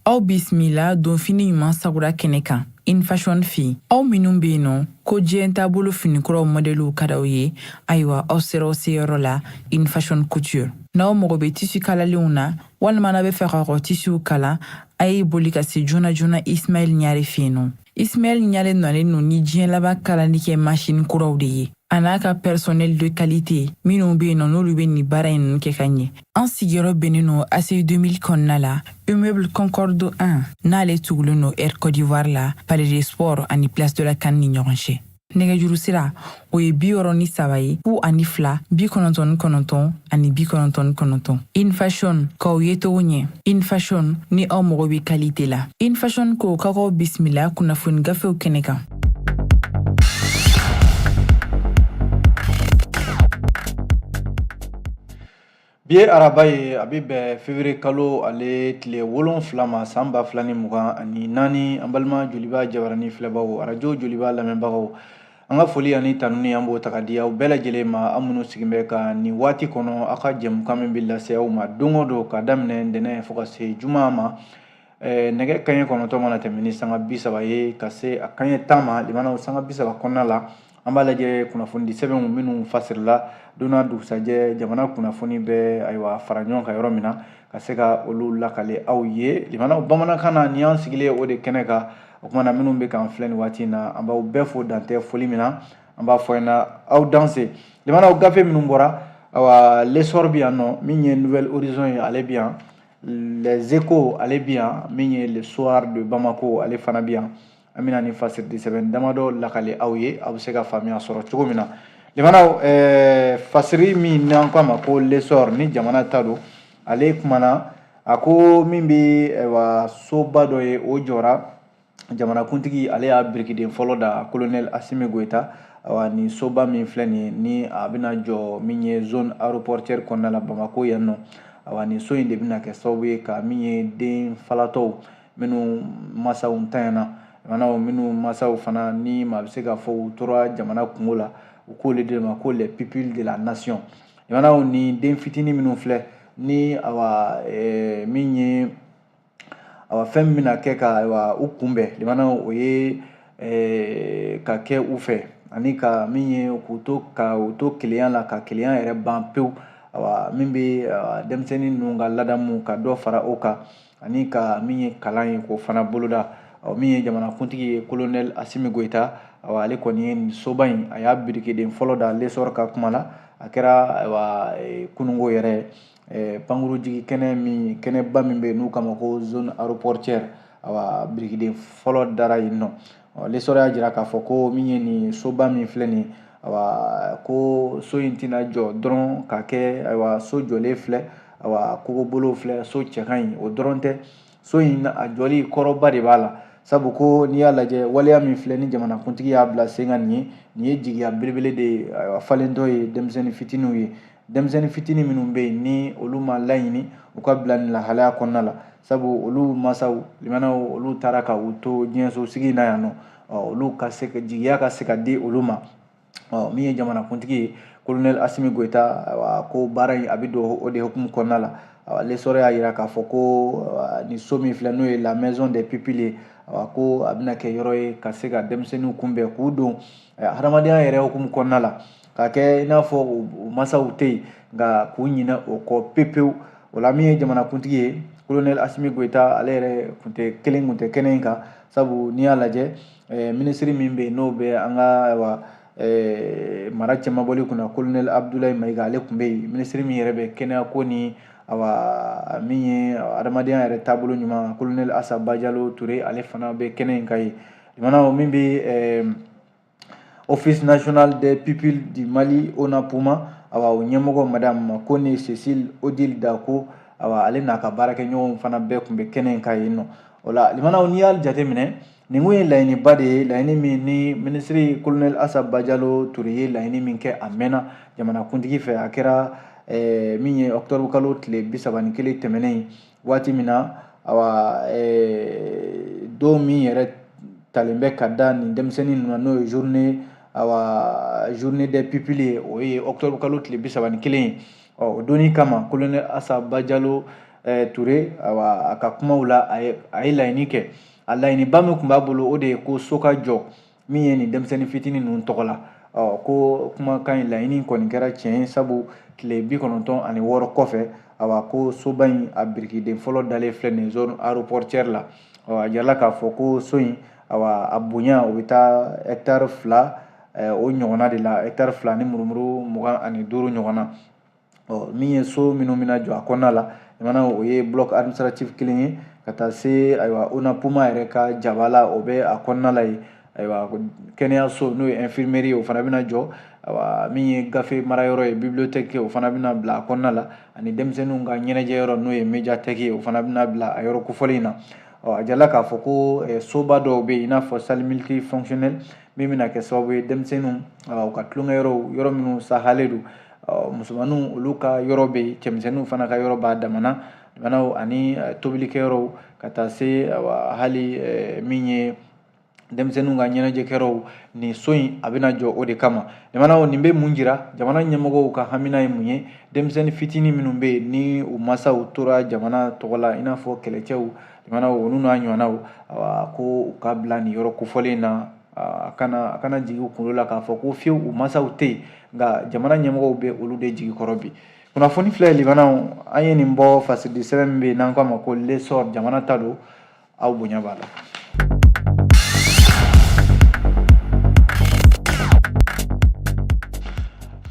Aw bisimila donfini ɲuman sagura kɛnɛ kan InFashion fɛ yen. Aw minnu bɛ yen nɔ ko diɲɛ taabolo finikuraw mɔdɛliw ka d'aw ye, ayiwa aw sera aw seyɔrɔ la InFashion Couture. N'aw mago bɛ tissu kalalenw na walima n'aw bɛ fɛ k'aw ka tissuw kala, a ye boli ka se joona joona Ismaël Ɲare fɛ yen nɔ. Ismaël Ɲare nalen don ni diɲɛ laban kalali kɛ machine kuraw de ye, a n'a ka personnel de qualité minnu bɛ yen nɔ n'olu bɛ nin baara in ninnu kɛ ka ɲɛ. An sigiyɔrɔ bɛnnen don ACI 2000 kɔnɔna la, immeuble Concorde 1, n'ale tugulen don Air Côte d'Ivoire la, Palais des Sports ani Place de la CAN ni ɲɔgɔn cɛ. Nɛgɛjuru sira o ye 63 ye, 02 99 ani 99. InFashion, k'aw ye cogo ɲɛ. InFashion, ni aw mago bɛ qualité la. InFashion ko k'aw bisimila kunnafoni gafew kɛnɛ kan. Bi ye araba ye, a bɛ bɛn février kalo ale tile 7 ma san 2024. An balima Joliba jabarani filɛbagaw, arajo Joliba lamɛnbagaw, an ka foli ani tanuni an b'o ta ka di aw bɛɛ lajɛlen ma, aw minnu sigilen bɛ ka nin waati kɔnɔ aw ka jɛmukan min bɛ lase aw ma don o don ka daminɛ ntɛnɛn fo ka se juma ma. Nɛgɛ kanɲɛ 9 mana tɛmɛ ni sanga 30 ye ka se a kanɲɛ 10 ma, limanaw sanga 30 kɔnɔna la, an b'a lajɛ kunnafonidi sɛbɛnw minnu fasirila don n'a dugusajɛ jamana kunnafoni bɛ ayiwa fara ɲɔgɔn kan yɔrɔ min na, ka se ka olu lakale aw ye limanaw bamanankan na. Ni y'an sigilen o de kɛnɛ kan, o tuma na minnu bɛ k'an filɛ nin waati in na, an b'aw bɛɛ fo dantɛ foli min na, an b'a fɔ ɲɛna aw danse. Limanaw gafe minnu bɔra, awa L'Essor bɛ yan nɔ, min ye Nouvel Horizon ye ale bɛ yan, Les Échos ale bɛ yan, min ye Le Soir de Bamako ale fana bɛ yan. An bɛna ni fasiridi sɛbɛn damadɔ lakale aw ye, aw bɛ se ka faamuya sɔrɔ cogo min na. Limanaw, fasiri min n'an ko a ma ko L'Essor, ni jamana ta don, ale kumana a ko min bɛ ayiwa soba dɔ ye, o jɔra jamanakuntigi ale y'a birikiden fɔlɔ da, colonel Assimi Goïta. Awa nin soba min filɛ nin ye, ni a bɛna jɔ min ye zone aéroportuaire kɔnɔna la Bamako yan nɔ, awa nin so in de bɛna kɛ sababu ye ka min ye den falatɔw minnu masaw ntanyana, limanaw minnu masaw fana ni maa bɛ se k'a fɔ u tora jamana kungo la, u k'olu de ma ko les pupilles de la nation. Limanaw ni den fitinin minnu filɛ ni awa min ye awa fɛn min bɛna kɛ ka ayiwa u kunbɛn, limanaw o ye ka kɛ u fɛ ani ka min ye k'u to ka u to kelenya la, ka kelenya yɛrɛ ban pewu, awa min bɛ denmisɛnnin ninnu ka ladamu ka dɔ fara o kan ani ka min ye kalan ye k'o fana boloda. Min ye jamanakuntigi ye colonel Assimi Goïta, awa ale kɔni ye nin soba in a y'a birikiden fɔlɔ da L'Essor ka kuma la. A kɛra ayiwa kununko yɛrɛ pankurujigi kɛnɛ min kɛnɛba min bɛ yen n'u k'a ma ko zone aéroportuaire, awa birikiden fɔlɔ dara yen nɔ. L'Essor y'a jira k'a fɔ ko min ye nin soba min filɛ nin, awa ko so in tɛna jɔ dɔrɔn ka kɛ ayiwa so jɔlen filɛ, awa kogobolo filɛ, so cɛ ka ɲi, o dɔrɔn tɛ. So in a jɔli kɔrɔba de b'a la, sabu ko n'i y'a lajɛ waleya min filɛ ni jamanakuntigi y'a bila sen kan nin ye, nin ye jigiya belebele de ye, ayiwa falentɔ ye denmisɛnnin fitininw ye, denmisɛnnin fitinin minnu bɛ yen ni olu ma laɲini u ka bila nin lahalaya kɔnɔna la, sabu olu masaw limanaw olu taara ka u to diɲɛso sigi na yan nɔ, olu ka se ka jigiya ka se ka di olu ma. Min ye jamanakuntigi ye colonel Assimi Goïta, ayiwa ko baara in a bɛ don o de hukumu kɔnɔna la. L'Essor y'a jira k'a fɔ ko nin so min filɛ n'o ye la maison des pupilles ye, ayiwa ko a bɛna kɛ yɔrɔ ye ka se ka denmisɛnninw kunbɛn k'u don hadamadenya yɛrɛ hukumu kɔnɔna la, ka kɛ i n'a fɔ u masaw tɛ yen nka k'u ɲinɛ o kɔ pepewu. O la min ye jamanakuntigi ye colonel Assimi Goïta, ale yɛrɛ kun tɛ kelen kun tɛ kɛnɛ in kan, sabu n'i y'a lajɛ minisiri min bɛ yen n'o bɛ an ka ayiwa mara cɛmabɔli kunna, colonel Abdoulaye Maïga, ale tun bɛ yen, minisiri min yɛrɛ bɛ kɛnɛya ko ni awa min ye adamadenya yɛrɛ taabolo ɲuman, colonel Assa Badialo Touré, ale fana bɛ kɛnɛ in kan yen. Limanaw min bɛ Office national des pupilles du Mali ONAPUMA, awa o ɲɛmɔgɔ madame Kone Cécile Odile Dako, awa ale n'a ka baarakɛɲɔgɔnw fana bɛɛ tun bɛ kɛnɛ in kan yen nɔ. O la limanaw n'i y'a jateminɛ nin kun ye laɲiniba de ye, laɲini min ni minisiri colonel Assa Badialo Touré ye laɲini min kɛ a mɛnna jamanakuntigi fɛ, a kɛra min ye octobre kalo tile 31 tɛmɛnen ye, waati min na awa don min yɛrɛ talen bɛ ka da nin denmisɛnnin ninnu na, n'o ye journée awa journée des pupilles ye, o ye octobre kalo tile 31 ye. Ɔ o donni kama colonel Assa Badialo Ture, awa, a ka kumaw la, a ye laɲini kɛ. A laɲiniba min tun b'a bolo, o de ye ko so ka jɔ min ye nin denmisɛnnin fitinin ninnu tɔgɔ la. Ɔ, ko kumakan in laɲini kɔni kɛra tiɲɛ ye, sabu tile 96 kɔfɛ, awa, ko soba in a birikiden fɔlɔ dalen filɛ nin zone aéroportuaire la. Ɔ, a jirala k'a fɔ ko so in, awa, a bonya o bɛ taa hectare 2 o ɲɔgɔnna de la, hectare 2 ni murumuru 25 ɲɔgɔnna. Ɔ, min ye so minnu bɛna jɔ a kɔnɔna la, limanaw, o ye bloc administratif kelen ye ka taa se, ayiwa, ONAPUMA yɛrɛ ka jaba la, o bɛ a kɔnɔna la yen. Ayiwa, kɛnɛyaso n'o ye infirmerie ye, o fana bɛna jɔ. Ayiwa, min ye gafe marayɔrɔ ye, bibliothèque, o fana bɛna bila a kɔnɔna la, ani denmisɛnninw ka ɲɛnajɛyɔrɔ n'o ye médiathèque ye, o fana bɛna bila a yɔrɔ kofɔlen in na. Ɔ, a jirala k'a fɔ ko soba dɔw bɛ yen, i n'a fɔ salle multifonctionnelle, min bɛna kɛ sababu ye denmisɛnninw, u ka tulonkɛyɔrɔw, yɔrɔ minnu sahalen don, musomaninw olu ka yɔrɔ bɛ yen, cɛmisɛnninw fana ka yɔrɔ b'a damana, limanaw, ani tobilikɛyɔrɔw, ka taa se, awa, hali min ye denmisɛnninw ka ɲɛnajɛkɛyɔrɔw. Nin so in a bɛna jɔ o de kama. Limanaw, nin bɛ mun jira? Jamana ɲɛmɔgɔw ka hamina ye mun ye? Denmisɛnnin fitinin minnu bɛ yen ni u masaw tora jamana tɔgɔ la, i n'a fɔ kɛlɛcɛw, limanaw, olu n'a ɲɔgɔnnaw, awa, ko u ka bila nin yɔrɔ kofɔlen in na, a kana jigin u kunkolo la k'a fɔ ko fiyewu u masaw tɛ yen. Nka jamana ɲɛmɔgɔw bɛ olu de jigi kɔrɔ bi. Kunnafoni filɛ, limanaw, an ye nin bɔ fasidi sɛbɛn min bɛ yen n'an k'a ma ko L'Essor, jamana ta don. Aw bonya b'a la.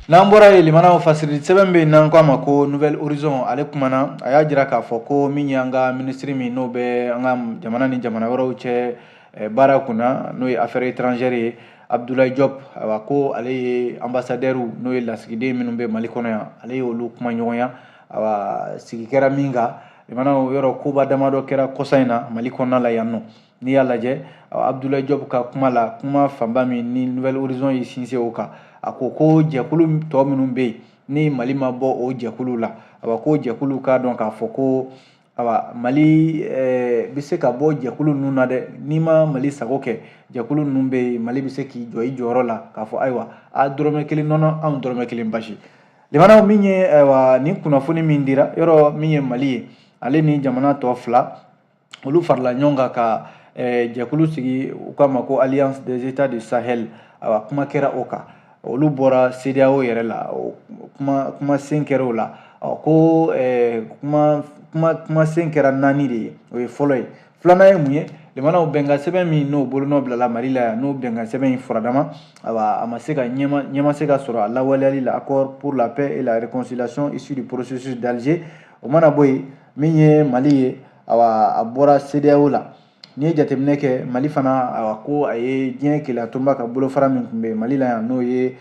N'an bɔra yen, limanaw, fasiri sɛbɛn bɛ yen n'an k'a ma ko Nouvel Horizon, ale kumana, a y'a jira k'a fɔ ko min y'an ka minisiri min n'o bɛ an ka jamana ni jamana wɛrɛw cɛ baara kunna, n'o ye affaires étrangères ye, Abdoulaye Diop, ayiwa, ko ale ye ambassadeur, n'o ye lasigiden minnu bɛ Mali kɔnɔ yan, ale ye olu kuma ɲɔgɔnya. Ayiwa, sigi kɛra min kan, limanaw, yɔrɔ koba damadɔ kɛra kɔsa in na Mali kɔnɔna la yan nɔ. N'i y'a lajɛ, Abdoulaye Diop ka kuma la, kuma fanba min ni Nouvel Horizon ye sinsin o kan, a ko ko jɛkulu tɔ minnu bɛ yen ni Mali ma bɔ o jɛkulu la, awa, ko jɛkulu k'a dɔn k'a fɔ ko, awa, Mali bɛ se ka bɔ jɛkulu ninnu na dɛ. N'i ma Mali sago kɛ, jɛkulu ninnu bɛ yen, Mali bɛ se k'i jɔ i jɔyɔrɔ la k'a fɔ, ayiwa, a dɔrɔmɛ kelen nɔnɔ, anw dɔrɔmɛ kelen basi. Limanaw, min ye, ayiwa, nin kunnafoni min dira yɔrɔ min ye Mali ye, ale ni jamana tɔ 2, olu farala ɲɔgɔn kan ka jɛkulu sigi, u k'a ma ko Alliance des États du Sahel. Ayiwa, kuma kɛra o kan, olu bɔra CEDEAO yɛrɛ la, kuma sen kɛra o la. Ko kuma sen kɛra 4 de ye. O ye fɔlɔ ye. Filanan ye mun ye? Limanaw, bɛnkan sɛbɛn min n'o bolonɔ bilala Mali la yan, n'o bɛnkan sɛbɛn in furadama, ayiwa, a ma se ka ɲɛma se ka sɔrɔ a lawaleyali la, accord pour la paix et la réconciliation issu du processus d'Alger. O mana bɔ yen, min ye Mali ye, awa, a bɔra CEDEAO la. N'i ye jateminɛ kɛ, Mali fana, awa, ko a ye diɲɛ kelenya tɔnba ka bolofara min tun bɛ Mali la yan, n'o ye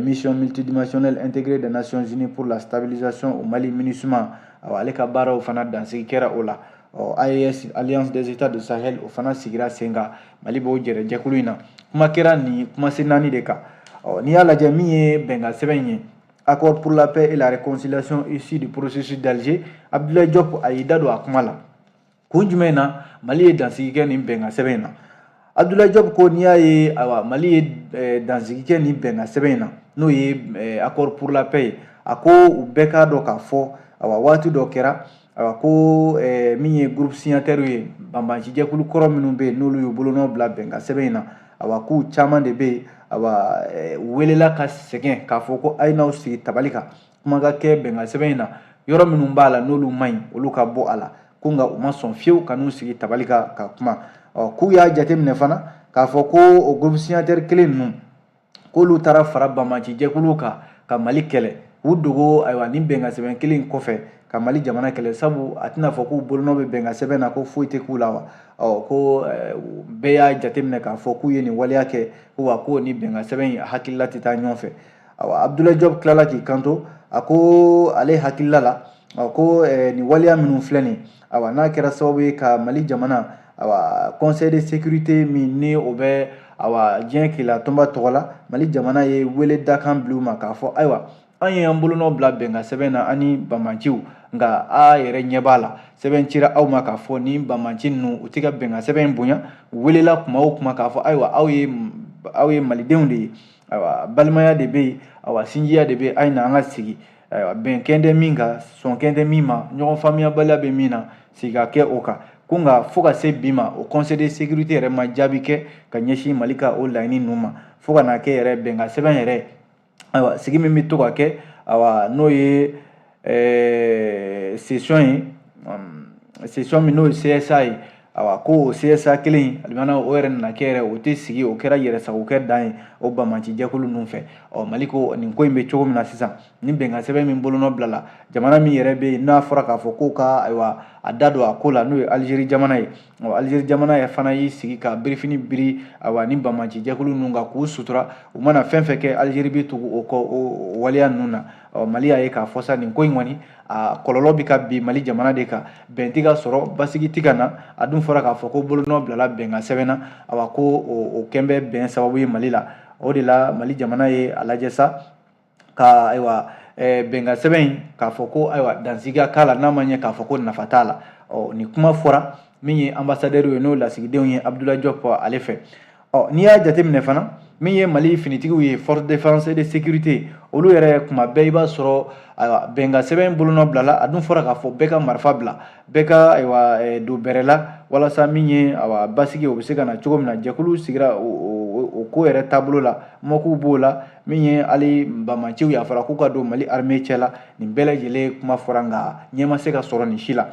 mission multidimensionnelle intégrée des Nations Unies pour la stabilisation au Mali, MINUSMA, awa, ale ka baaraw fana dansigi kɛra o la. Ɔ, AES, Alliance des États du Sahel, o fana sigira sen kan, Mali b'o jɛrɛ jɛkulu in na. Kuma kɛra nin kumasen 4 de kan. Ɔ, n'i y'a lajɛ, min ye bɛnkan sɛbɛn in ye, accord pour la paix et la réconciliation issu du processus d'Alger, Abdoulaye Diop a y'i da don a kuma la. Kun jumɛn na Mali ye dansigi kɛ nin bɛnkan sɛbɛn in na? Abdoulaye Diop ko n'i y'a ye, ayiwa, Mali ye dansigi kɛ nin bɛnkan sɛbɛn in na, n'o ye accord pour la paix ye, a ko u bɛɛ k'a dɔn k'a fɔ, ayiwa, waati dɔ kɛra, ayiwa, ko min ye groupe signataire ye, banbancijɛkulu kɔrɔ minnu bɛ yen n'olu y'u bolonɔ bila bɛnkan sɛbɛn in na, ayiwa, k'u caman de bɛ yen, ayiwa, u welela ka sɛgɛn k'a fɔ ko a ye n'aw sigi tabali kan, kuma ka kɛ bɛnkan sɛbɛn in na, yɔrɔ minnu b'a la n'olu man ɲi, olu ka bɔ a la. Ko nka u ma sɔn fiyewu ka n'u sigi tabali kan ka kuma. Ɔ, k'u y'a jateminɛ fana k'a fɔ ko o groupe signataire kelen ninnu, k'olu taara fara banbancijɛkuluw kan ka Mali kɛlɛ, k'u dogo, ayiwa, nin bɛnkan sɛbɛn kelen kɔfɛ ka Mali jamana kɛlɛ, sabu a tɛna fɔ k'u bolonɔ bɛ bɛnkan sɛbɛn na ko foyi tɛ k'u la wa. Ɔ, ko bɛɛ y'a jateminɛ k'a fɔ k'u ye nin waleya kɛ, ko wa ko ni bɛnkan sɛbɛn in hakilila tɛ taa ɲɔgɔn fɛ. Awa, Abdoulaye Diop tilala k'i kanto, a ko ale hakilila la, ko nin waleya minnu filɛ nin, awa, n'a kɛra sababu ye ka Mali jamana, awa, Conseil de sécurité min ni o bɛ, awa, diɲɛ kelenya tɔnba tɔgɔ la, Mali jamana ye wele dakan bila u ma k'a fɔ, ayiwa, an ye an bolonɔ bila bɛnkan sɛbɛn na ani banbanciw, nka a yɛrɛ ɲɛ b'a la, sɛbɛn cira aw ma k'a fɔ ni banbanci ninnu u tɛ ka bɛnkan sɛbɛn in bonya. U welela kuma o kuma k'a fɔ, ayiwa, aw ye malidenw de ye, ayiwa, balimaya de bɛ yen, ayiwa, sinjiya de bɛ yen, a ye na an ka sigi. Ayiwa, bɛn kɛn tɛ min kan, sɔn kɛn tɛ min ma, ɲɔgɔn faamuyabaliya bɛ min na, sigi ka kɛ o kan. Ko nka fo ka se bi ma, o Conseil de sécurité yɛrɛ ma jaabi kɛ ka ɲɛsin Mali ka o laɲini ninnu ma, fo ka n'a kɛ yɛrɛ bɛnkan sɛbɛn yɛrɛ, ayiwa, sigi min bɛ to ka kɛ, ayiwa, n'o ye session ye, session min n'o ye CSA ye, ayiwa, ko o CSA kelen in alimana, o yɛrɛ nana kɛ yɛrɛ o tɛ sigi, o kɛra yɛrɛsagokɛ dan ye o banbaanci jɛkulu ninnu fɛ. Ɔ, Mali ko nin ko in bɛ cogo min na sisan, ni bɛnkan sɛbɛn min bolonɔ bilala, jamana min yɛrɛ bɛ yen n'a fɔra k'a fɔ ko ka, ayiwa, a da don a ko la, n'o ye Alizeri jamana ye, ɔ, Alizeri jamana yɛrɛ fana y'i sigi ka birifini biri, ayiwa, ni banbaanci jɛkulu ninnu kan k'u sutura. U mana fɛn fɛn kɛ, Alizeri bɛ tugu o kɔ o waleya ninnu na. Ɔ, Mali y'a ye k'a fɔ sa, nin ko in kɔni, a kɔlɔlɔ bɛ ka bin Mali jamana de kan, bɛn tɛ ka sɔrɔ, basigi tɛ ka na. A dun fɔra k'a fɔ ko bolonɔ bilala bɛnkan sɛbɛn na, awa, ko o kɛn bɛ bɛn sababu ye Mali la. O de la Mali jamana ye a lajɛ sa ka, ayiwa, bɛnkan sɛbɛn in, k'a fɔ ko, ayiwa, dansigi ka k'a la, n'a ma ɲɛ k'a fɔ ko nafa t'a la. Ɔ, nin kuma fɔra min ye ambassadeur ye, n'o lasigidenw ye, Abdoulaye Diop ale fɛ. Ɔ, n'i y'a jateminɛ fana, min ye Mali finitigiw ye, force de défense et de sécurité, olu yɛrɛ kuma bɛɛ i b'a sɔrɔ, ayiwa, bɛnkan sɛbɛn bolonɔ bilala, a dun fɔra k'a fɔ bɛɛ ka marifa bila, bɛɛ ka, ayiwa, don bɛrɛ la, walasa min ye, ayiwa, basigi, o bɛ se ka na cogo min na. Jɛkulu sigira o ko yɛrɛ taabolo la, mɔkuw b'o la, min ye hali banbaanciw ye, a fɔra k'u ka don Mali armée cɛ la. Nin bɛɛ lajɛlen kuma fɔra, nka ɲɛ ma se ka sɔrɔ nin si la.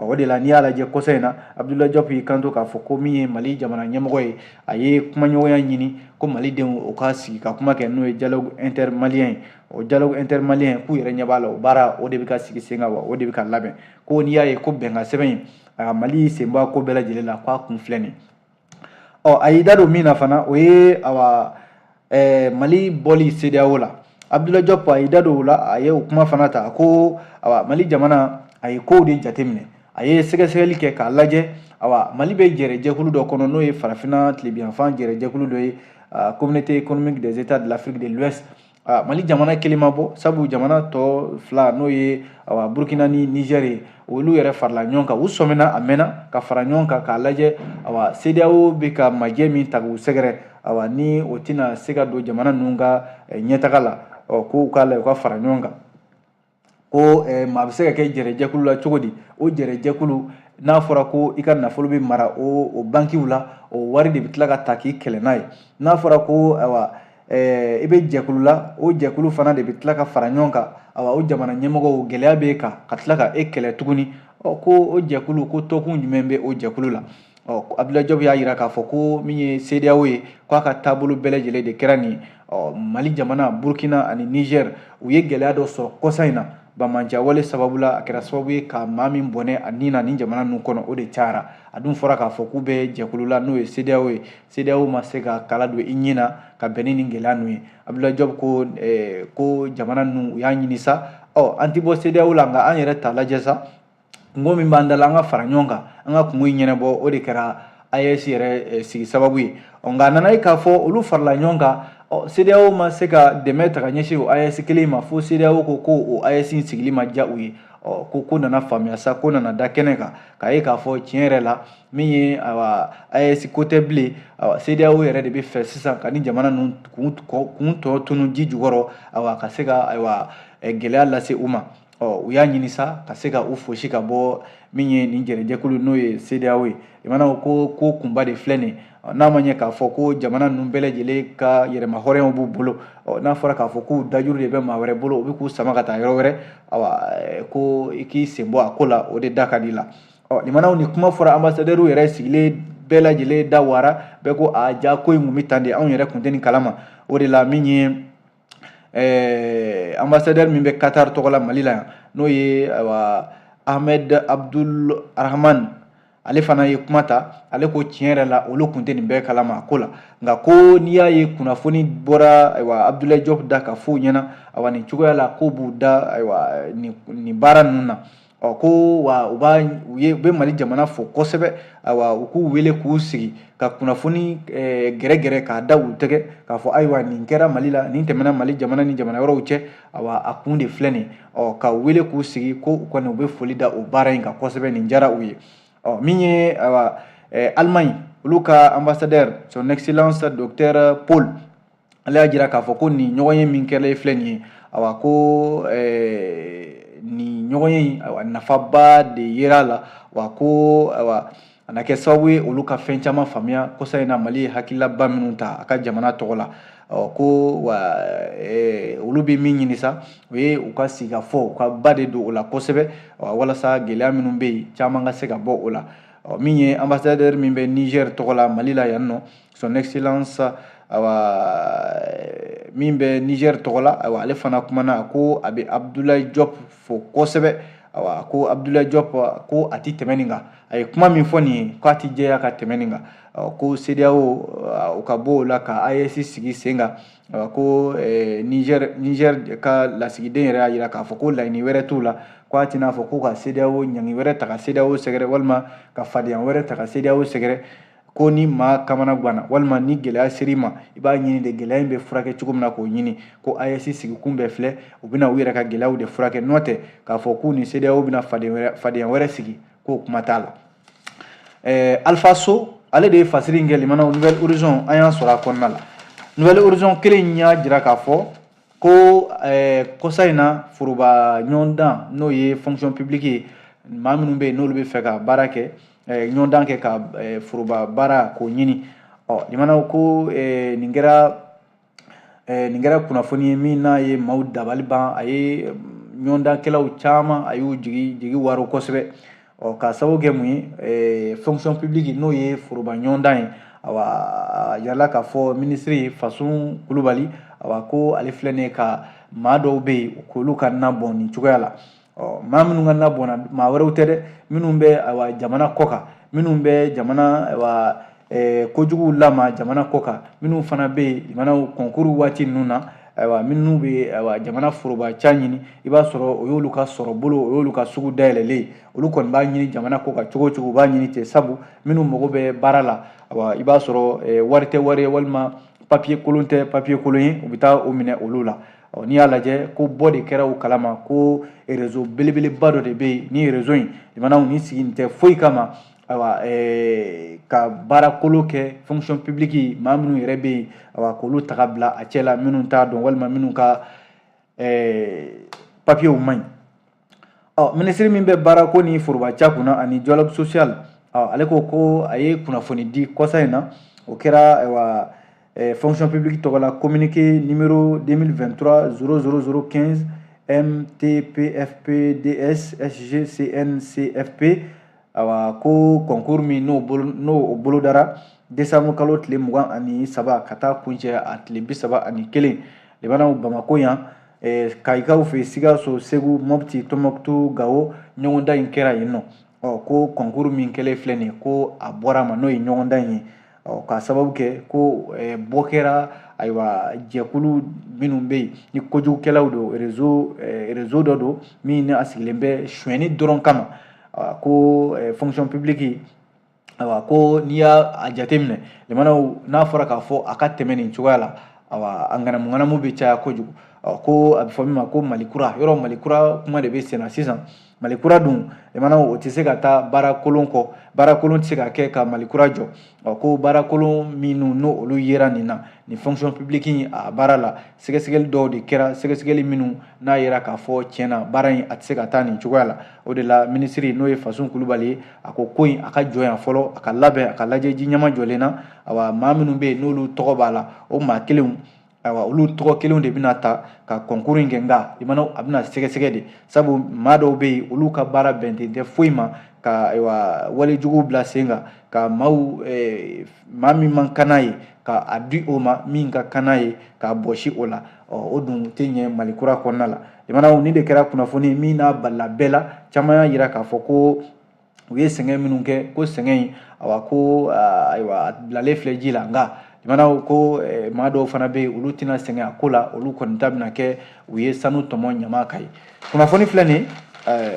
O de la, n'i y'a lajɛ kɔsa in na, Abdoulaye Diop y'i kanto k'a fɔ ko min ye Mali jamana ɲɛmɔgɔ ye, a ye kumaɲɔgɔnya ɲini ko malidenw o ka sigi ka kuma kɛ, n'o ye dialogue intermalien ye. O dialogue intermalien, k'u yɛrɛ ɲɛ b'a la, o baara o de bɛ ka sigi sen kan, wa o de bɛ ka labɛn. Ko n'i y'a ye ko bɛnkan sɛbɛn in, a Mali sen b'a ko bɛɛ lajɛlen la, k'a kun filɛ nin. Ɔ, a y'i da don min na fana, o ye, awa, Mali bɔli CEDEAO la. Abdoulaye Diop a y'i da don o la, a ye o kuma fana ta ko, awa, Mali jamana a ye kow de jateminɛ, a ye sɛgɛsɛgɛli kɛ k'a lajɛ. Awa, Mali bɛ jɛrɛjɛkulu dɔ kɔnɔ, n'o ye farafinna tilebinyanfan jɛrɛjɛkulu dɔ ye, Communauté économique des États de l'Afrique de l'Ouest. Mali jamana kelen ma bɔ, sabu jamana tɔ fila, n'o ye, awa, Burkina ni Niger ye, olu yɛrɛ farala ɲɔgɔn kan, u sɔmina a mɛnna ka fara ɲɔgɔn kan k'a lajɛ, awa, CEDEAO bɛ ka majɛ min ta k'u sɛgɛrɛ, awa, ni o tɛna se ka don jamana ninnu ka ɲɛtaga la. Ɔ, k'u k'a lajɛ u ka fara ɲɔgɔn kan. Ko maa bɛ se ka kɛ jɛrɛjɛkulu la cogo di? O jɛrɛjɛkulu, n'a fɔra ko i ka nafolo bɛ mara o bankiw la, o wari de bɛ tila ka ta k'i kɛlɛ n'a ye. N'a fɔra ko, ayiwa, i bɛ jɛkulu la, o jɛkulu fana de bɛ tila ka fara ɲɔgɔn kan, awa, o jamana ɲɛmɔgɔw gɛlɛya bɛ e kan ka tila ka e kɛlɛ tuguni. Ɔ, ko o jɛkulu, ko tɔkun jumɛn bɛ o jɛkulu la? Ɔ, Abdoulaye Diop y'a jira k'a fɔ ko min ye CEDEAO ye, k'a ka taabolo bɛɛ lajɛlen de kɛra nin ye. Ɔ, Mali jamana, Burkina ani Niger, u ye gɛlɛya dɔ sɔrɔ kɔsa in na banbaanciya sababu la. A kɛra sababu ye ka maa min bɔnɛ a ni na nin jamana ninnu kɔnɔ, o de cayara. A dun fɔra k'a fɔ k'u bɛ jɛkulu la, n'o ye CEDEAO ye. CEDEAO ma se ka kala don i ɲin na ka bɛn ni nin gɛlɛya ninnu ye. Abdoulaye Diop ko jamana ninnu, u y'a ɲini sa, ɔ, an ti bɔ CEDEAO la, nka an yɛrɛ ta lajɛ sa, kungo min b'an da la, an ka fara ɲɔgɔn kan, an ka kungo in ɲɛnabɔ. O de kɛra AES yɛrɛ sigi sababu ye. Ɔ, nka a nana ye k'a fɔ olu farala ɲɔgɔn kan, ɔ, CEDEAO ma se ka dɛmɛ ta ka ɲɛsin o AES kelen ma, fo CEDEAO ko o AES in sigili ma diya u ye. Ɔ, ko nana faamuya sa, ko nana da kɛnɛ kan k'a ye k'a fɔ tiɲɛ yɛrɛ la, min ye, ayiwa, AES ko tɛ bilen, ayiwa, CEDEAO yɛrɛ de bɛ fɛ sisan ka ni jamana ninnu kun tɔ tunu ji jukɔrɔ, ayiwa, ka se ka, ayiwa, gɛlɛya lase u ma. Ɔ, u y'a ɲini sa ka se ka u fosi ka bɔ min ye nin jɛrɛjɛkulu, n'o ye CEDEAO ye. I mana ko kunba de filɛ nin, n'a ma ɲɛ k'a fɔ ko jamana ninnu bɛɛ lajɛlen ka yɛrɛma hɔrɔnyaw b'u bolo, ɔ, n'a fɔra k'a fɔ k'u dajuru de bɛ maa wɛrɛ bolo, u bɛ k'u sama ka taa yɔrɔ wɛrɛ, ayiwa, ko i k'i sen bɔ a ko la, o de da ka di la. Ɔ, limanaw, ni kuma fɔra, ambassadeur yɛrɛ sigilen bɛɛ lajɛlen da wara, bɛɛ ko a ja ko in kun bɛ tan de, anw yɛrɛ kun tɛ nin kalama. O de la, min ye ambassadeur min bɛ Qatar tɔgɔ la Mali la yan, n'o ye, ayiwa, Ahmed Abdul Rahman, ale fana ye kuma ta. Ale ko tiɲɛ yɛrɛ la, olu kun tɛ nin bɛɛ kalama a ko la, nka ko n'i y'a ye kunnafoni bɔra, ayiwa, Abdoulaye Diop da ka fɔ u ɲɛna, ayiwa, nin cogoya la, ko b'u da, ayiwa, nin baara ninnu na. Ɔ, ko wa u b'a u ye u bɛ Mali jamana fo kosɛbɛ, ayiwa, u k'u wele k'u sigi ka kunnafoni gɛrɛgɛrɛ k'a da u tɛgɛ k'a fɔ, ayiwa, nin kɛra Mali la, nin tɛmɛna Mali jamana ni jamana wɛrɛw cɛ, ayiwa, a kun de filɛ nin. Ɔ, ka wele k'u sigi ko u kɔni u bɛ foli da o baara in kan kosɛbɛ, nin diyara u ye. Ɔ, min ye, ayiwa, Allemagne, olu ka ambassadeur, Son Excellence Docteur Paul, ale y'a jira k'a fɔ ko nin ɲɔgɔn ye min kɛra filɛ nin ye, Awa ko nin ɲɔgɔnye in, ayiwa, nafaba de yera a la, wa ko ayiwa, a na kɛ sababu ye olu ka fɛn caman faamuya kɔsa in na Mali ye hakililaba minnu ta a ka jamana tɔgɔ la. Ɔ ko wa olu bɛ min ɲini sa, o ye u ka sigikafɔ, u ka ba de don o la kosɛbɛ, walasa gɛlɛya minnu bɛ yen, caman ka se ka bɔ o la. Ɔ min ye ambassadeur min bɛ Niger tɔgɔ la Mali la yan nɔ, Son Excellence, ayiwa, min bɛ Niger tɔgɔ la, ayiwa, ale fana kumana ko a bɛ Abdoulaye Diop fo kosɛbɛ. Ayiwa, ko Abdoulaye Diop ko a ti tɛmɛ nin kan, a ye kuma min fɔ nin ye, k'a ti jɛya ka tɛmɛ nin kan. Ko CEDEAO, u ka bɔ o la ka AES sigi sen kan. Ko Niger ka lasigiden yɛrɛ y'a jira k'a fɔ ko laɲini wɛrɛ t'u la, ko a tɛna fɔ ko ka CEDEAO ɲangi wɛrɛ ta ka CEDEAO sɛgɛrɛ, walima ka fadenya wɛrɛ ta ka CEDEAO sɛgɛrɛ. Ko ni maa kamana ganna walima ni gɛlɛya ser'i ma, i b'a ɲini de gɛlɛya in bɛ furakɛ cogo min na k'o ɲini. Ko AES sigikun bɛɛ filɛ, u bɛna u yɛrɛ ka gɛlɛyaw de furakɛ, n'o tɛ k'a fɔ k'u ni CEDEAO bɛna fadenya wɛrɛ sigi, k'o kuma t'a la. Alpha So, ale de ye fasiri in kɛ. Limanaw, Nouvel Horizon, an y'a sɔrɔ a kɔnɔna la. Nouvel Horizon kelen in y'a jira k'a fɔ ko kɔsa in na, foroba ɲɔgɔndan, n'o ye fonction publique ye, maa minnu bɛ yen n'olu bɛ fɛ ka baara kɛ, ɲɔgɔndan kɛ ka foroba baara k'o ɲini. Ɔ limanaw, ko nin kɛra kunnafoni ye min n'a ye maaw dabali ban, a ye ɲɔgɔndankɛlaw caman, a y'u jigi waro kosɛbɛ. Ɔ k'a sababu kɛ mun ye? Fonction publique, n'o ye foroba ɲɔgɔndan ye, awa, a yirala k'a fɔ minisiri Fasun Kulubali, awa, ko ale filɛ nin ye ka maa dɔw bɛ yen k'olu ka na bɔn nin cogoya la. Ɔ maa minnu ka na bɔnna, maa wɛrɛw tɛ dɛ, minnu bɛ, ayiwa, jamana kɔ kan, minnu bɛ jamana, ayiwa, kojuguw lama jamana kɔ kan, minnu fana bɛ yen jamana concours waati ninnu na, ayiwa, minnu bɛ, ayiwa, jamana foroba ca ɲini, i b'a sɔrɔ o y'olu ka sɔrɔ bolo, o y'olu ka sugu dayɛlɛlen ye. Olu kɔni b'a ɲini jamana kɔ kan cogo o cogo, u b'a ɲini ten, sabu minnu mago bɛ baara la, ayiwa, i b'a sɔrɔ wari tɛ wari ye, walima papier kolon tɛ papier kolon ye, u bɛ taa o minɛ olu la. Ɔ n'i y'a lajɛ, ko bɔ de kɛra o kalama ko réseau belebeleba dɔ de bɛ yen. Ni réseau in, jamanaw ni sigi tɛ foyi kama, ayiwa, ka baara kolo kɛ fonction publique, maa minnu yɛrɛ bɛ yen, ayiwa, k'olu ta ka bila a cɛ la, minnu t'a dɔn walima minnu ka papiyew man ɲi. Ɔ minisiri min bɛ baarako ni foroba ca kunna ani dialogue social, ɔ ale ko ko a ye kunnafoni di kɔsa in na, o kɛra, ayiwa, fonction publique tɔgɔ la, communiqué numéro 2023 00015 MTPFPDS SGCNCFP. Awa, ko concours min n'o bolo n'o bolodara décembre kalo tile 23 ka taa kuncɛ a tile 31, limanaw, Bamako yan, Kayikaw fɛ, Sikaso, Segu, Mopti, Tɔnbɔkutu, Gawo, ɲɔgɔndan in kɛra yen nɔ. Ɔ ko concours min kɛlen filɛ nin ye, ko a bɔra a ma, n'o ye ɲɔgɔndan in ye. Ɔ k'a sababu kɛ ko bɔ kɛra, ayiwa, jɛkulu minnu bɛ yen ni kojugukɛlaw don, réseau dɔ don min ni a sigilen bɛ sonyɛni dɔrɔn kama. Ko fonction publique, ayiwa, ko n'i y'a jateminɛ, limanaw, n'a fɔra k'a fɔ a ka tɛmɛ nin cogoya la, ayiwa, a ŋanamu ŋanamu bɛ caya kojugu. Ko a bɛ fɔ min ma ko Mali kura, yɔrɔ Mali kura kuma de bɛ sen na sisan. Mali kura dun, limanaw, o tɛ se ka taa baara kolon kɔ, baara kolon tɛ se ka kɛ ka Mali kura jɔ. Ɔ ko baara kolon minnu n'o olu yera nin na, nin fonction publique in a baara la, sɛgɛsɛgɛli dɔw de kɛra, sɛgɛsɛgɛli minnu n'a yera k'a fɔ tiɲɛna baara in a tɛ se ka taa nin cogoya la. O de la minisiri, n'o ye Fasun Kulubali ye, a ko ko in a ka jɔ yan fɔlɔ, a ka labɛn, a ka lajɛ ji ɲɛma jɔlen na. Awa, maa minnu bɛ yen n'olu tɔgɔ b'a la, o maa kelenw, ayiwa, olu tɔgɔ kelenw de bɛna ta ka concours in kɛ. Nka limanaw, a bɛna sɛgɛsɛgɛ de, sabu maa dɔw bɛ yen, olu ka baara bɛnnen tɛ foyi ma ka, ayiwa, walejuguw bila sen kan, ka maaw, maa min man kan n'a ye ka a di o ma, min ka kan n'a ye k'a bɔsi o la. Ɔ o dun tɛ ɲɛ Mali kura kɔnɔna la. Limanaw, nin de kɛra kunnafoni min n'a balila bɛɛ la. Caman y'a jira k'a fɔ ko u ye sɛgɛn minnu kɛ, ko sɛgɛn in, ayiwa, ko ayiwa, a bilalen filɛ ji la. Nka limanaw, ko maa dɔw fana bɛ yen, olu tɛna sɛgɛn a ko la, olu kɔni ta bɛna kɛ u ye sanu tɔmɔ ɲama ka ye. Kunnafoni filɛ nin ye,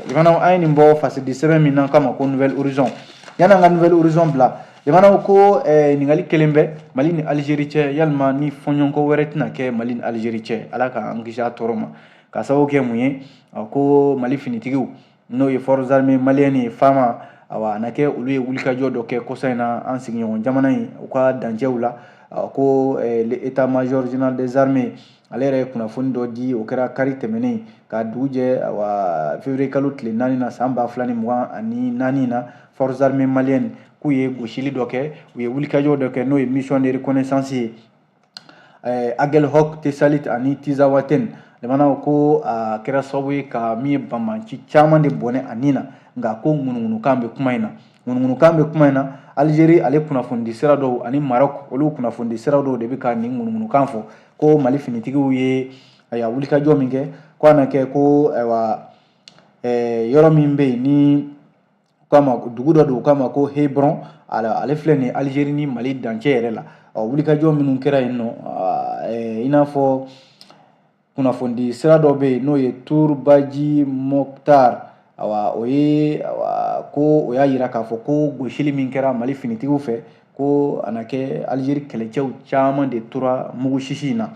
limanaw, an ye nin bɔ fasidi sɛbɛn min n'an k'a ma ko Nouvel Horizon. Yanni an ka Nouvel Horizon bila, limanaw, ko ɲininkali kelen bɛ Mali ni Algérie cɛ: yalima ni fɔɲɔgɔnkɔ wɛrɛ tɛna kɛ Mali ni Algérie cɛ? Ala k'an kisi a tɔɔrɔ ma. K'a sababu kɛ mun ye? Ko Mali finitigiw, n'o ye Forces armées maliennes ye, FAMA, awa, a na kɛ olu ye wulikajɔ dɔ kɛ kɔsa in na an sigiɲɔgɔn jamana in, u ka dancɛw la. Ko l'état major général des armées, Ale yɛrɛ ye kunnafoni dɔ di, o kɛra kari tɛmɛnen ka dugu jɛ, awa, février kalo tile 4 na san 2024 na, forces armées maliennes k'u ye gosili dɔ kɛ, u ye wulikajɔ dɔ kɛ, n'o ye mission de reconnaissance ye Aguelhok, Tessalit ani Tinzawaten. Limanaw, ko a kɛra sababu ye ka min ye banbanci caman de bɔnɛ a nin na. Nka ko ŋunuŋunukan bɛ kuma in na, ŋunuŋunukan bɛ kuma in na. Algérie ale kunnafonidi sira dɔw ani Maroc, olu kunnafonidi sira dɔw de bɛ ka nin ŋunuŋunukan fɔ ko Mali finitigiw ye, ayiwa, wulikajɔ min kɛ, ko a na kɛ ko, ayiwa, yɔrɔ min bɛ yen ni k'a ma, dugu dɔ don k'a ma ko Hebron, ale filɛ nin ye Algérie ni Mali dancɛ yɛrɛ la. Ɔ, wulikajɔ minnu kɛra yen nɔ, i n'a fɔ kunnafonidi sira dɔ bɛ yen n'o ye Tourbaji Mokhtar, awa, o ye, awa, ko o y'a yira k'a fɔ ko gosili min kɛra Mali finitigiw fɛ, ko a na kɛ Algérie kɛlɛcɛw caman de tora mugu sisi in na.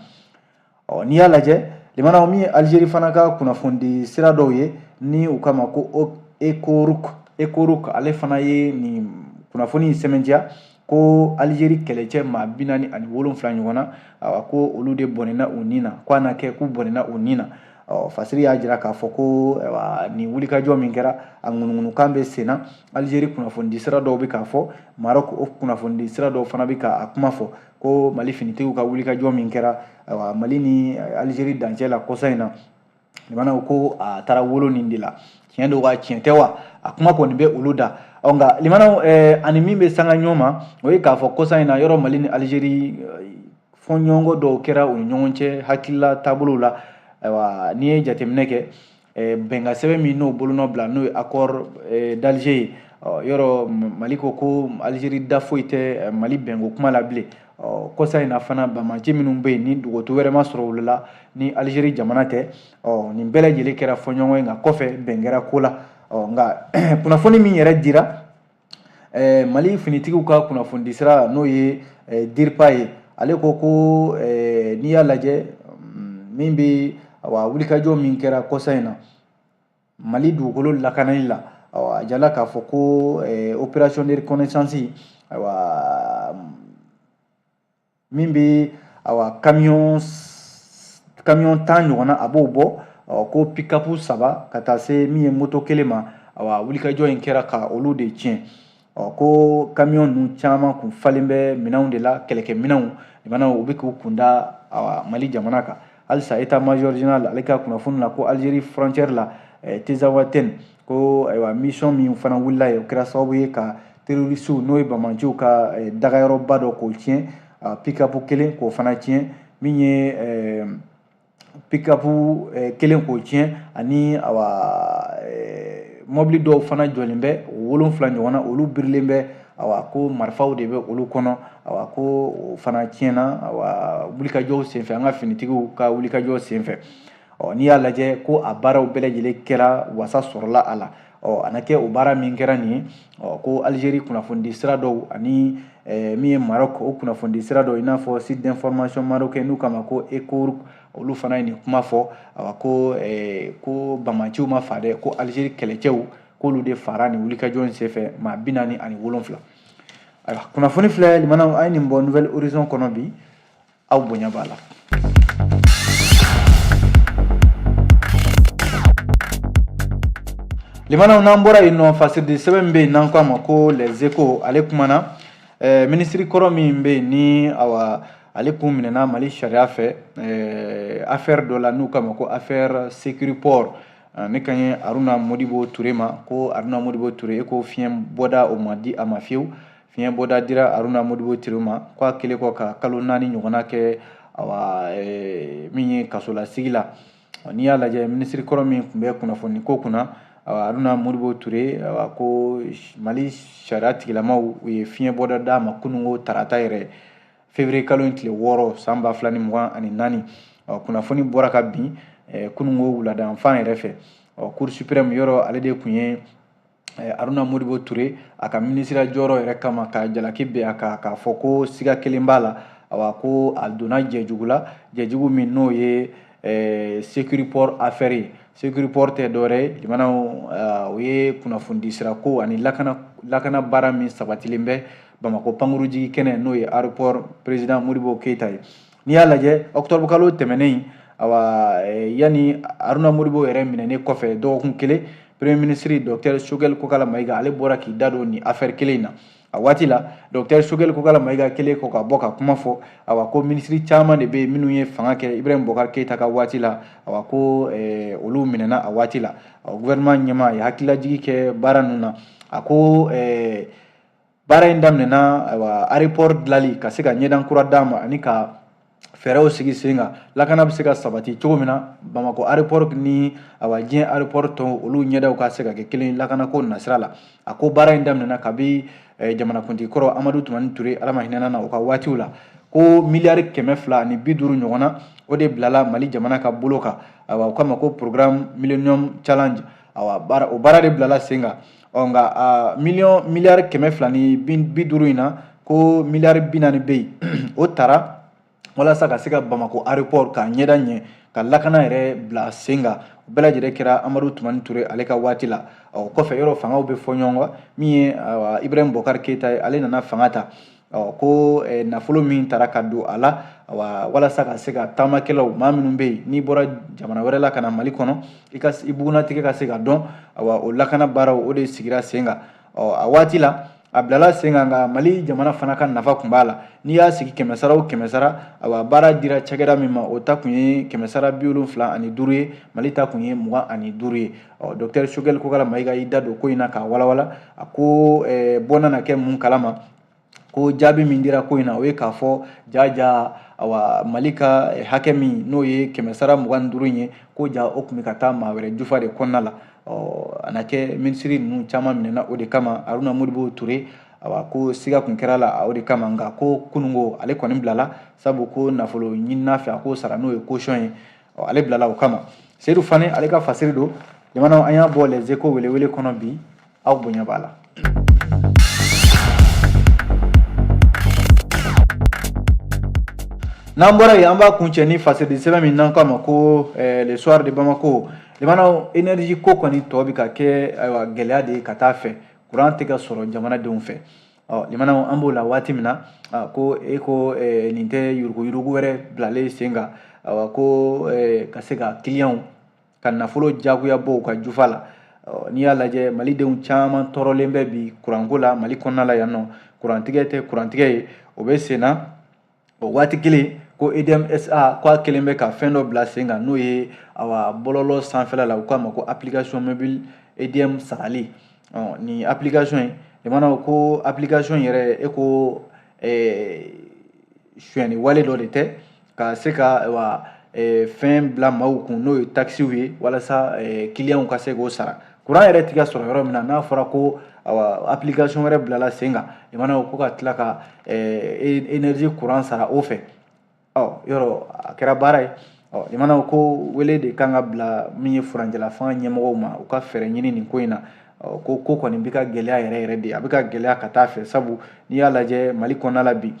Ɔ, n'i y'a lajɛ, limanaw, min ye Algérie fana ka kunnafonidi sira dɔw ye ni u kama ko Ekoruk, Ekoruk, ale fana ye nin kunnafoni in sɛmɛntiya ko Algérie kɛlɛcɛ maa 47 ɲɔgɔn na, awa, ko olu de bɔnɛna u nin na, ko a na kɛ k'u bɔnɛna u nin na. Ɔ, fasiri y'a jira k'a fɔ ko, ayiwa, nin wulikajɔ min kɛra, a ŋunuŋunukan bɛ sen na. Algérie kunnafonidi sira dɔw bɛ k'a fɔ, Maroc o kunnafonidi sira dɔw fana bɛ k'a kuma fɔ ko Mali finitigiw ka wulikajɔ min kɛra, ayiwa, Mali ni Algérie dancɛ la kɔsa in na, limanaw, ko a taara wolo nin de la. Tiɲɛ don wa, tiɲɛ tɛ wa, a kuma kɔni bɛ olu da. Ɔ, nka limanaw, ani min bɛ sanga ɲɔgɔn ma, o ye k'a fɔ kɔsa in na, yɔrɔ Mali ni Algérie fɔɲɔgɔnkɔ dɔw kɛra u ni ɲɔgɔn cɛ hakilila taabolow la. Ayiwa, n'i ye jateminɛ kɛ, bɛnkan sɛbɛn min n'o bolonɔ bila, n'o ye accord d'Alger ye, yɔrɔ Mali ko ko Algérie da foyi tɛ Mali bɛnko kuma la bilen. Ɔ, kɔsa in na fana, banbanci minnu bɛ yen ni dogoto wɛrɛ ma sɔrɔ olu la ni Algérie jamana tɛ, ɔ, nin bɛɛ lajɛlen kɛra fɔɲɔgɔnkɔ ye, nka kɔfɛ bɛn kɛra ko la. Ɔ, nka kunnafoni min yɛrɛ dira, Mali finitigiw ka kunnafonidi sira n'o ye DIRPA ye, ale ko ko n'i y'a lajɛ, min bɛ, awa, wulikajɔ min kɛra kɔsa in na Mali dugukolo lakanali la, awa, a jala k'a fɔ ko opération de reconnaissance, ayiwa, min bɛ, awa, camion 10 ɲɔgɔnna, a b'o bɔ, ko pick-up 3 ka taa se min ye moto kelen ma, awa, wulikajɔ in kɛra ka olu de tiɲɛ. Ɔ, ko camion ninnu caman kun falen bɛ minɛnw de la, kɛlɛkɛminɛnw. Limanaw, u bɛ k'u kunda, awa, Mali jamana kan halisa. État major général ale ka kunnafoni la ko Algérie frontière la, Tinzawaten, ko, ayiwa, mission min fana wulila yen, o kɛra sababu ye ka terroristew, n'o ye bamanciw ka dagayɔrɔba dɔ, k'o tiɲɛ, pick-up kelen k'o fana tiɲɛ, min ye pick-up kelen k'o tiɲɛ, ani, awa, mɔbili dɔw fana jɔlen bɛ, 7 ɲɔgɔn na, olu birilen bɛ, awa, ko marifaw de bɛ olu kɔnɔ, awa, ko o fana tiɲɛna, awa, wulikajɔw senfɛ, an ka finitigiw ka wulikajɔw senfɛ. Ɔ, n'i y'a lajɛ ko a baaraw bɛɛ lajɛlen kɛra, wasa sɔrɔla a la. Ɔ, a na kɛ o baara min kɛra nin ye, ɔ, ko Algérie kunnafonidi sira dɔw ani min ye Maroc o kunnafonidi sira dɔw, i n'a fɔ site d'information marocain n'u k'a ma ko Eco, olu fana ye nin kuma fɔ, awa, ko bamaciw ma fa dɛ, ko Algérie kɛlɛcɛw, k'olu de fara nin wulikajɔ in senfɛ, maa 47. Ayiwa, kunnafoni filɛ, limanaw, an ye nin bɔ Nouvel Horizon kɔnɔ bi, aw bonya b'a la. Limanaw, n'an bɔra yen nɔ, fasiridi sɛbɛn min bɛ yen n'an ko a ma ko Les Échos, ale kumana minisiri kɔrɔ min bɛ yen ni, awa, ale kun minɛna Mali sariya fɛ affaire dɔ la n'u k'a ma ko affaire Sécuriport, ne kan ye Haruna Modibo Ture ma, ko Haruna Modibo Ture, e ko fiɲɛ bɔda o ma di a ma fiyewu. Fiɲɛ bɔda dira Haruna Modibo Ture ma, ko a kɛlen kɔ ka kalo 4 ɲɔgɔnna kɛ, awa, min ye kasolasigi la. N'i y'a lajɛ, minisiri kɔrɔ min tun bɛ kunnafoni ko kunna, Haruna Modibo Ture, awa, ko Mali sariya tigilamaw u ye fiɲɛ bɔda d'a ma kununko tarata yɛrɛ, février kalo in tile 6 san 2024. Kunnafoni bɔra ka bin kununko wuladanfan yɛrɛ fɛ. Cour suprême yɔrɔ, ale de tun ye Haruna Modibo Ture a ka minisiriya jɔyɔrɔ yɛrɛ kama ka jalaki bɛn a kan, k'a fɔ ko siga kelen b'a la, awa, ko a donna jɛjugu la, jɛjugu min n'o ye Sécuriport affaire ye. Sécuriport tɛ dɔwɛrɛ ye, jamanaw, o ye kunnafonidi sira ko ani lakana baara min sabatilen bɛ Bamakɔ pankurujigi kɛnɛ, n'o ye aéroport président Modibo Keyita ye. N'i y'a lajɛ octobre kalo tɛmɛnen, awa yanni Haruna Modibo yɛrɛ minɛnen kɔfɛ dɔgɔkun kelen, premier ministre docteur Choguel Kokala Mayiga, ale bɔra k'i da don nin affaire kelen in na. A waati la, docteur Choguel Kokala Mayiga kɛlen kɔ ka bɔ ka kuma fɔ, awa ko minisiri caman de bɛ yen minnu ye fanga kɛ Ibrahim Boubacar Keita ka waati la, awa ko olu minɛna a waati la. Gouvernement ɲɛmaa ye hakililajigi kɛ baara ninnu na. A ko baara in daminɛna, ayiwa, aéroport dilali ka se ka ɲɛdan kura d'a ma ani ka fɛɛrɛw sigi sen kan, lakana bɛ se ka sabati cogo min na Bamakɔ aéroport ni awa diɲɛ aéroport tɔw, olu ɲɛdaw ka se ka kɛ kelen lakanako nasira la. A ko baara in daminɛna kabi jamanakuntigi kɔrɔ Amadu Tumani Ture, Ala ma hinɛna na, o ka waatiw la. Ko miliyari 250 ɲɔgɔn na, o de bilala Mali jamana ka bolo kan. Ayiwa, o kama ko programme Millennium Challenge, awa baara, o baara de bilala sen kan. Ɔ nka miliyɔn miliyari 250 in na, ko miliyari 40 bɛ yen, o tara walasa ka se ka Bamakɔ aéroport k'a ɲɛda ɲɛ, ka lakana yɛrɛ bila sen kan. O bɛɛ lajɛlen kɛra Amadu Tumani Ture ale ka waati la. O kɔfɛ, yɔrɔ fangaw bɛ fɔ ɲɔgɔn kɔ. Min ye Ibrahim Boubacar Keita ye, ale nana fanga ta. Ko nafolo min tara ka don a la, walasa ka se ka taamakɛlaw, maa minnu bɛ yen n'i bɔra jamana wɛrɛ la ka na Mali kɔnɔ, i ka i bugunnatigɛ ka se ka dɔn, awa o lakana baaraw, o de sigira sen kan. A waati la, a bilala sen kan, nka Mali jamana fana ka nafa tun b'a la. N'i y'a sigi kɛmɛ sara o kɛmɛ sara, awa baara dira cakɛda min ma, o ta tun ye kɛmɛ sara 75 ye, Mali ta tun ye 25 ye. Ɔ docteur Choguel Kokala Mayiga y'i da don ko in na k'a walawala. A ko bɔ nana kɛ mun kalama? Ko jaabi min dira ko in na, o ye k'a fɔ jaja, awa Mali ka hakɛ min n'o ye kɛmɛ sara 25 ye, ko ja o tun bɛ ka taa maa wɛrɛ jufa de kɔnɔna la. Ɔ a na kɛ minisiri ninnu caman minɛna o de kama. Haruna Modibo Ture, awa ko siga kun kɛra la o de kama. Nka ko kununko ale kɔni bilala, sabu ko nafolo ɲinina fɛ, a k'o sara, n'o ye caution ye. Ɔ ale bilala o kama. Seyidu Fane, ale ka fasiri don. Jamana, an y'a bɔ Les Échos welewele kɔnɔ bi, aw bonya b'a la. N'an bɔra yen, an b'a kuncɛ ni fasiridi sɛbɛn min n'an k'a ma ko Le Soir de Bamako. Limanaw, énergie ko kɔni tɔ bɛ ka kɛ, ayiwa, gɛlɛya de ye ka taa fɛ. Kuran tɛ ka sɔrɔ jamanadenw fɛ. Ɔ limanaw, an b'o la waati min na, ko e ko nin tɛ yuruguyurugu wɛrɛ bilalen sen kan, awa ko ka se ka kiliyanw ka nafolo jagoya bɔ u ka jufa la. N'i y'a lajɛ, malidenw caman tɔɔrɔlen bɛ bi kuranko la Mali kɔnɔna la yan nɔ. Kurantigɛ tɛ kurantigɛ ye, o bɛ sen na. O waati kelen, ko EDM SA ko a kelen bɛ ka fɛn dɔ bila sen kan, n'o ye awa bɔlɔlɔ sanfɛla la, u k'a ma ko application mobile EDM sarali. Nin application in, limanaw, ko application yɛrɛ, e ko sonyɛni wale dɔ de tɛ ka se ka ayiwa fɛn bila maaw kun, n'o ye takisiw ye, walasa kiliyanw ka se k'o sara. Kuran yɛrɛ tɛ ka sɔrɔ yɔrɔ min na, n'a fɔra ko awa application wɛrɛ bilala sen kan, limanaw, ko ka tila ka énergie kuran sara o fɛ, ɔ yɔrɔ a kɛra baara ye. Ɔ limanaw, ko wele de kan ka bila min ye furancɛla fanga ɲɛmɔgɔw ma, u ka fɛɛrɛ ɲini nin ko in na. Ko ko kɔni bɛ ka gɛlɛya yɛrɛ yɛrɛ de, a bɛ ka gɛlɛya ka taa fɛ, sabu n'i y'a lajɛ Mali kɔnɔna la bi,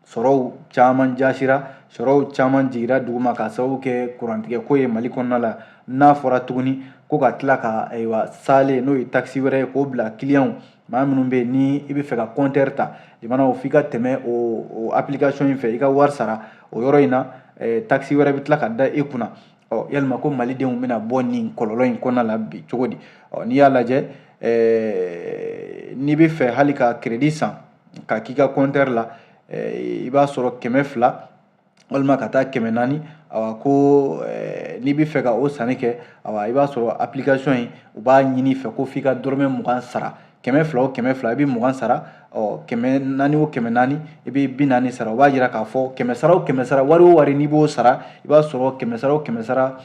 sɔrɔw caman jasira, sɔrɔw caman jigira duguma k'a sababu kɛ kurantigɛ ko ye Mali kɔnɔna la. N'a fɔra tuguni ko ka tila ka ayiwa sale, n'o ye takisi wɛrɛ ye, k'o bila kiliyanw, maa minnu bɛ yen ni i bɛ fɛ ka kɔntɛri ta, limanaw, f'i ka tɛmɛ o application in fɛ, i ka wari sara o yɔrɔ in na, takisi wɛrɛ bɛ tila ka da e kunna. Ɔ yalima ko malidenw bɛna bɔ nin kɔlɔlɔ in kɔnɔna la bi cogo di? Ɔ n'i y'a lajɛ, n'i bɛ fɛ hali ka crédit san ka k'i ka kɔntɛri la, i b'a sɔrɔ 200 walima ka taa 400. Awa ko n'i bɛ fɛ ka o sanni kɛ, awa i b'a sɔrɔ application in, u b'a ɲini i fɛ ko f'i ka dɔrɔmɛ 20 sara. 200 o 200, i bɛ 20 sara. Ɔ 400 o 400, i bɛ 40 sara. O b'a jira k'a fɔ kɛmɛ sara o kɛmɛ sara, wari o wari n'i b'o sara, i b'a sɔrɔ kɛmɛ sara o kɛmɛ sara,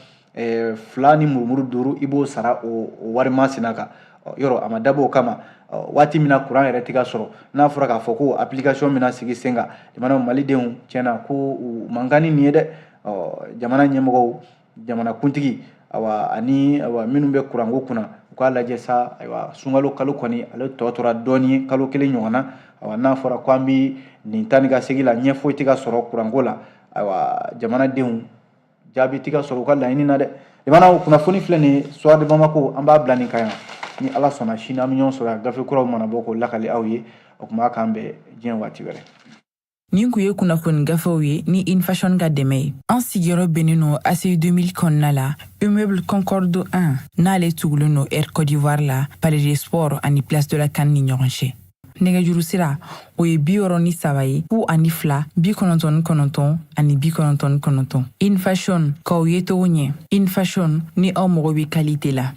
fila ni murumuru duuru, i b'o sara o wari masina kan. Yɔrɔ a ma dabɔ o kama. Waati min na kuran yɛrɛ tɛ ka sɔrɔ, n'a fɔra k'a fɔ ko application bɛna sigi sen kan, jamana malidenw, tiɲɛna ko u man kan ni nin ye dɛ. Jamana ɲɛmɔgɔw, jamanakuntigi, awa ani awa minnu bɛ kuranko kunna, u k'a lajɛ sa. Ayiwa, sunkalo kalo kɔni, ale tɔ tora dɔɔnin ye, kalo kelen ɲɔgɔn na. Ayiwa, n'a fɔra ko an bɛ nin taa ni ka segin la, ɲɛ foyi tɛ ka sɔrɔ kuranko la, ayiwa jamanadenw, jaabi tɛ ka sɔrɔ u ka laɲini na dɛ. Limanaw, kunnafoni filɛ nin ye Soir de Bamako, an b'a bila nin kan yan. Ni Ala sɔnna, sini an bɛ ɲɔgɔn sɔrɔ yan, gafe kuraw mana bɔ k'o lakali aw ye. O tuma, k'an bɛn diɲɛ waati wɛrɛ. Nin kun ye kunnafoni gafew ye ni Infashion ka dɛmɛ ye. An sigiyɔrɔ bɛnnen don ACI 2000 kɔnɔna la, immeuble Concorde 1, n'ale tugulen don Air Côte d'Ivoire la, Palais des Sports ani Place de la CAN ni ɲɔgɔn cɛ. Nɛgɛjuru sira, o ye 63 ye, 02 99 ani 99. Infashion, k'aw ye cogo ɲɛ. Infashion, ni aw mago bɛ qualité la.